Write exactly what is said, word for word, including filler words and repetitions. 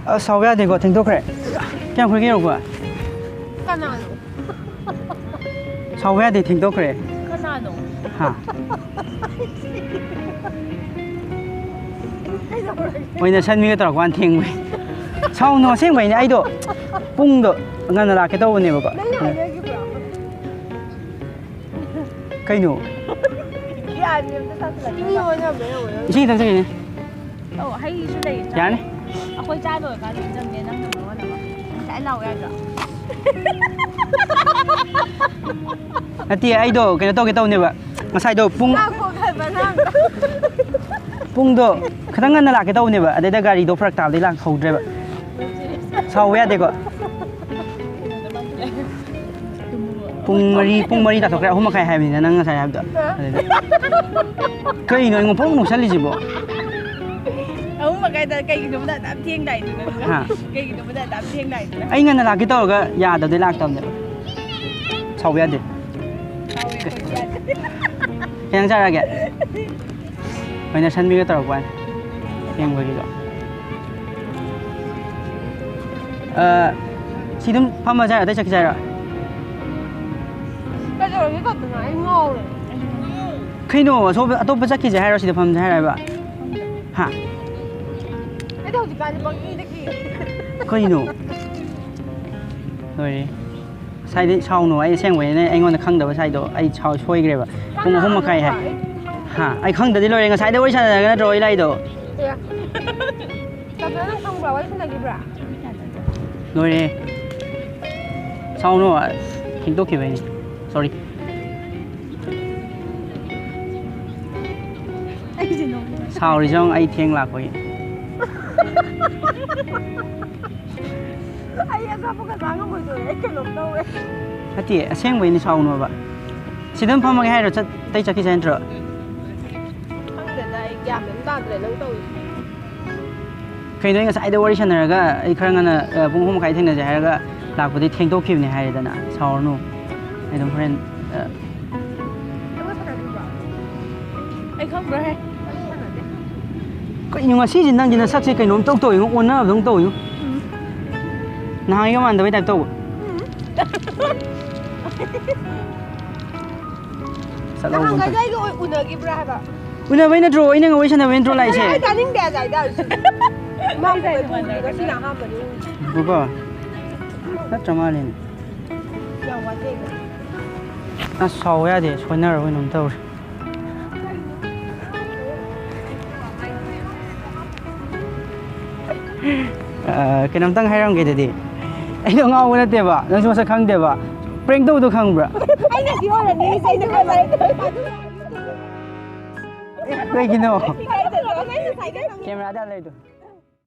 ꯑꯁ, ꯁꯥꯎꯕ ꯌꯥꯗꯦꯀꯣ, ꯊꯦꯡꯗꯣꯛꯈ꯭ꯔꯦ꯫ ꯀꯌꯥꯝ ꯀꯨꯏꯔꯒꯦ ꯌꯧꯔꯛꯄ? ꯀꯅꯥꯅꯣ? ꯁꯥꯎꯕ ꯌꯥꯗꯦ, ꯊꯦꯡꯗꯣꯛꯈ꯭ꯔꯦ꯫ ꯀꯅꯥꯅꯣ? ꯍꯥ? ꯀꯩꯗꯧꯔꯒꯦ? ꯑꯣꯏꯅ ꯁꯟꯃꯤꯒ ꯇꯧꯔꯛꯄ ꯀꯥꯟꯗ ꯊꯦꯡꯕꯩ꯫ ꯁꯥꯎꯅꯣ, ꯑꯁꯦꯡꯕꯩꯅꯦ꯫ ꯑꯩꯗꯣ ꯄꯨꯡꯗꯣ ꯉꯟꯅ ꯂꯥꯛꯀꯦ ꯇꯧꯕꯅꯦꯕꯀꯣ꯫ ꯅꯪꯅ ꯍꯥꯏꯅꯈꯤꯕ꯭ꯔꯣ? ꯀꯩꯅꯣ? ꯒ꯭ꯌꯥꯟ ꯃꯦꯟ ꯑꯝꯇ ꯇꯥꯁꯤꯜꯂꯛꯇ꯭ꯔꯦ꯫ ꯃꯤ ꯑꯣꯟꯅꯕ꯭ꯔꯥ ꯌꯦꯡꯉꯣ ꯅꯪ꯫ ꯏꯁꯤꯡ ꯈꯤꯇꯪ ꯊꯛꯈꯤꯅꯦ꯫ ꯑꯧ, ꯍꯩꯁꯨ ꯂꯩ꯫ ꯌꯥꯅꯤ꯫ ꯑꯩꯈꯣꯏ ꯆꯥ ꯂꯣꯏꯔꯀꯥꯟꯗ ꯏꯟꯖꯝꯅꯦ ꯅꯪ ꯊꯝꯃꯣ ꯅꯪ꯫ ꯉꯁꯥꯏ ꯂꯥꯎ ꯌꯥꯗ꯭ꯔꯣ? ꯅꯠꯇꯦ, ꯑꯩꯗꯣ ꯀꯩꯅꯣ ꯇꯧꯒꯦ ꯇꯧꯅꯦꯕ꯫ ꯉꯁꯥꯏꯗꯣ ꯄꯨꯡ ꯉꯥꯏꯈꯣ ꯈꯟꯕ ꯅꯪ꯫ ꯄꯨꯡꯗꯣ ꯈꯤꯇꯪ ꯉꯟꯅ ꯂꯥꯛꯀꯦ ꯇꯧꯕꯅꯦꯕ, ꯑꯗꯩꯗ ꯒꯥꯔꯤꯗꯣ ꯐꯔꯛ ꯇꯥꯕꯗꯩ ꯂꯥꯛꯍꯧꯗ꯭ꯔꯦꯕ꯫ ꯁꯥꯎꯕ ꯌꯥꯗꯦꯀꯣ꯫ ꯄꯨꯡ ꯃꯔꯤ, ꯄꯨꯡ ꯃꯔꯤ ꯇꯥꯊꯣꯛꯈ꯭ꯔꯦ, ꯑꯍꯨꯝ ꯃꯈꯥꯏ ꯍꯥꯏꯕꯅꯤꯅ ꯅꯪ ꯉꯁꯥꯏ ꯍꯥꯏꯕꯗꯣ꯫ ꯑꯗꯩꯗ ꯀꯩꯅꯣ ꯑꯩꯉꯣꯟꯗ ꯄꯨꯡꯅꯣꯛ ꯅꯣꯛꯁꯜꯂꯤꯁꯤꯕꯣ? ꯑꯍꯨꯝ ꯃꯈꯥꯏꯗ ꯀꯩꯒꯤꯅꯣ ꯅꯪ ꯑꯗꯥꯝ ꯊꯦꯡꯗꯥꯏꯗꯨꯅ? ꯍꯥ? ꯀꯩꯒꯤꯅꯣ ꯅꯪ ꯑꯗꯥꯝ ꯊꯦꯡꯗꯥꯏꯗꯨꯅ? ꯑꯩ ꯉꯟꯅ ꯂꯥꯛꯀꯦ ꯇꯧꯔꯒ ꯌꯥꯗꯕꯗꯩ ꯂꯥꯛꯇꯕꯅꯦꯕ꯫ ꯁꯥꯎꯕ ꯌꯥꯗꯦ꯫ ꯁꯥꯎꯋꯦ ꯑꯩꯈꯣꯏꯗꯤ ꯌꯥꯗꯦ꯫ ꯀꯩ ꯏꯟꯖꯥꯡ ꯆꯥꯔꯛꯑꯒꯦ? ꯍꯣꯏꯅꯦ, ꯁꯟꯕꯤꯒ ꯇꯧꯔꯛꯄ ꯋꯥꯅꯤ꯫ ꯊꯦꯡꯕꯒꯤꯀꯣ꯫ ꯑ, ꯁꯤ ꯑꯗꯨꯝ ꯐꯝꯃꯁꯦ ꯍꯥꯏꯔꯣ? ꯑꯇꯩ ꯆꯠꯈꯤꯁꯦ ꯍꯥꯏꯔꯣ? ꯀꯩꯗꯧꯔꯒꯦ ꯈꯛꯇꯅ ꯑꯩ ꯉꯥꯎꯔꯦ꯫ ꯀꯩꯅꯣ, ꯑꯁꯣꯝ-, ꯑꯇꯣꯞꯄ ꯆꯠꯈꯤꯁꯦ ꯍꯥꯏꯔꯣ? ꯁꯤꯗ ꯐꯝꯁꯦ ꯍꯥꯏꯔꯣ ꯍꯥꯏꯕ? ꯍꯥ? ꯑꯩꯗꯤ ꯍꯧꯖꯤꯛꯀꯥꯟꯗꯤ ꯄꯪꯀꯤꯗ ꯀꯤ꯫ ꯀꯩꯅꯣ? ꯂꯣꯏꯔꯦ꯫ ꯉꯁꯥꯏꯗꯤ ꯁꯥꯎꯅꯣ, ꯑꯩ ꯑꯁꯦꯡꯕꯩꯅꯦ ꯑꯩꯉꯣꯟꯗ ꯈꯪꯗꯕ ꯁꯥꯏꯗꯣ ꯑꯩ ꯁꯥꯎ-, ꯁꯣꯏꯈ꯭ꯔꯦꯕ꯫ ꯄꯨꯡ ꯑꯍꯨꯝ ꯃꯈꯥꯏ ꯍꯥꯏ꯫ ꯍꯥ? ꯑꯩ ꯈꯪꯗꯗꯤ ꯂꯣꯏꯔꯦ꯫ ꯉꯁꯥꯏꯗꯩ ꯋꯥꯔꯤ ꯁꯥꯟꯅꯔꯒ ꯅꯠꯇ꯭ꯔꯣ ꯑꯩ ꯂꯥꯛꯏꯗꯣ? ꯑꯦ꯫ ꯆꯝꯐꯨꯠ ꯅꯪ ꯈꯪꯕ꯭ꯔꯥ? ꯋꯥꯔꯤ ꯁꯥꯟꯅꯈꯤꯕ꯭ꯔꯥ? ꯂꯣꯏꯔꯦ꯫ ꯁꯥꯎꯅꯣ꯫ ꯊꯦꯡꯗꯣꯛꯈꯤꯕꯩꯅꯦ꯫ Sorry꯫ ꯑꯩꯁꯦ ꯅꯣꯡꯃ ꯁꯥꯎꯔꯤꯁꯦ ꯌꯦꯡꯉꯣ ꯑꯩ ꯊꯦꯡ ꯂꯥꯛꯄꯒꯤ꯫ ꯑꯩ ꯑꯆꯥꯄꯣꯠꯀ ꯆꯥ ꯉꯝꯃꯣꯏꯗꯣꯔꯦ꯫ ꯑꯩ ꯀꯩꯅꯣꯝ ꯇꯧꯔꯦ꯫ ꯅꯠꯇꯦ, ꯑꯁꯦꯡꯕꯩꯅꯦ, ꯁꯥꯎꯅꯣꯕ꯫ ꯁꯤꯗ ꯑꯗꯨꯝ ꯐꯝꯃꯒꯦ ꯍꯥꯏꯔꯣ? ꯆꯠ-, ꯑꯇꯩ ꯆꯠꯈꯤꯁꯦ ꯍꯥꯏ ꯅꯠꯇ꯭ꯔꯣ? ꯈꯪꯗꯦꯗ, ꯑꯩ ꯒ꯭ꯌꯥꯟ ꯃꯦꯟ ꯇꯥꯗ꯭ꯔꯦ ꯅꯪ ꯇꯧꯔꯤꯁꯦ꯫ ꯀꯩꯅꯣ, ꯑꯩ ꯉꯁꯥꯏꯗꯩ ꯋꯥꯔꯤ ꯁꯥꯟꯅꯔꯒ ꯑꯩ ꯈꯔ ꯉꯟꯅ, ꯑ, ꯄꯨꯡ ꯑꯍꯨꯝ ꯃꯈꯥꯏ ꯊꯦꯡꯅꯁꯦ ꯍꯥꯏꯔꯒ ꯂꯥꯛꯄꯗꯤ ꯊꯦꯡꯗꯣꯛꯈꯤꯕꯅꯦ ꯍꯥꯏꯔꯦꯗꯅ꯫ ꯁꯥꯎꯔꯅꯨ꯫ ꯑꯩ ꯑꯗꯨꯝ ꯍꯣꯔꯦꯟ, ꯑ, ꯅꯪꯒ ꯁꯥꯟꯅꯈꯤꯕ꯭ꯔꯣ? ꯑꯩ ꯈꯪꯕ꯭ꯔꯣꯍꯦ? ꯑꯩ ꯁꯥꯟꯅꯗꯦ꯫ ꯀꯩꯅꯣ ꯉꯁꯤꯁꯦ ꯅꯪꯒꯤ ꯅꯁꯛꯁꯦ ꯀꯩꯅꯣꯝ ꯇꯧ ꯇꯧꯏꯉꯣ, ꯑꯣꯟꯅꯕꯗꯧ ꯇꯧꯏꯉꯣ꯫ ꯎꯝ꯫ ꯅꯍꯥꯟꯒ ꯃꯥꯟꯗꯕꯩ ꯇꯥꯏꯞ ꯇꯧꯕ꯫ ꯎꯝ꯫ ꯆꯠꯍꯧꯕ ꯅꯍꯥꯟ ꯃꯇꯝ꯫ ꯉꯁꯥꯏꯒ ꯑꯣꯏ-, ꯎꯅꯈꯤꯕ꯭ꯔꯥ ꯍꯥꯏꯕ? ꯎꯅꯕꯩ ꯅꯠꯇ꯭ꯔꯣ? ꯑꯩꯅ ꯋꯥꯔꯤ ꯁꯥꯟꯅꯕꯩ ꯅꯠꯇ꯭ꯔꯣ ꯂꯥꯛꯏꯁꯦ? ꯑꯩ ꯇꯥꯅꯤꯡꯗꯦ ꯑꯁꯥꯏꯗ꯫ ꯃꯥ ꯎꯅꯕꯩ ꯉꯁꯤꯅ ꯑꯍꯥꯟꯕꯅꯤ꯫ ꯉꯥꯏꯈꯣꯀꯣ꯫ ꯅꯠꯇ꯭ꯔ ꯃꯥꯜꯂꯦꯅꯦ꯫ ꯌꯥꯝ ꯋꯥꯖꯩ꯫ ꯑꯁ ꯁꯥꯎ ꯌꯥꯗꯦ, ꯁꯣꯏꯅꯔꯕ ꯀꯩꯅꯣꯝ ꯇꯧꯔꯦ꯫ ꯑ, ꯀꯩꯅꯣꯝꯇꯪ ꯍꯥꯏꯔꯝꯒꯦ ꯑꯗꯨꯗꯤ꯫ ꯑꯩꯗꯣ ꯉꯥꯎꯕ ꯅꯠꯇꯦꯕ, ꯅꯪꯁꯨ ꯃꯁꯛ ꯈꯪꯗꯦꯕ꯫ Prank ꯇꯧꯕꯗꯣ ꯈꯪꯕ꯭ꯔꯥ? ꯑꯩꯅ ꯁꯤ ꯑꯣꯏꯔꯅꯤ, ꯑꯩꯅ ꯈꯪꯉꯦ꯫ ꯀꯩꯒꯤꯅꯣ? ꯏꯀꯥꯏꯖꯗ꯭ꯔꯣ? ꯅꯪ ꯉꯁꯥꯏꯗꯩ ꯀꯦꯃꯦꯔꯥꯗ ꯂꯩꯗꯣ꯫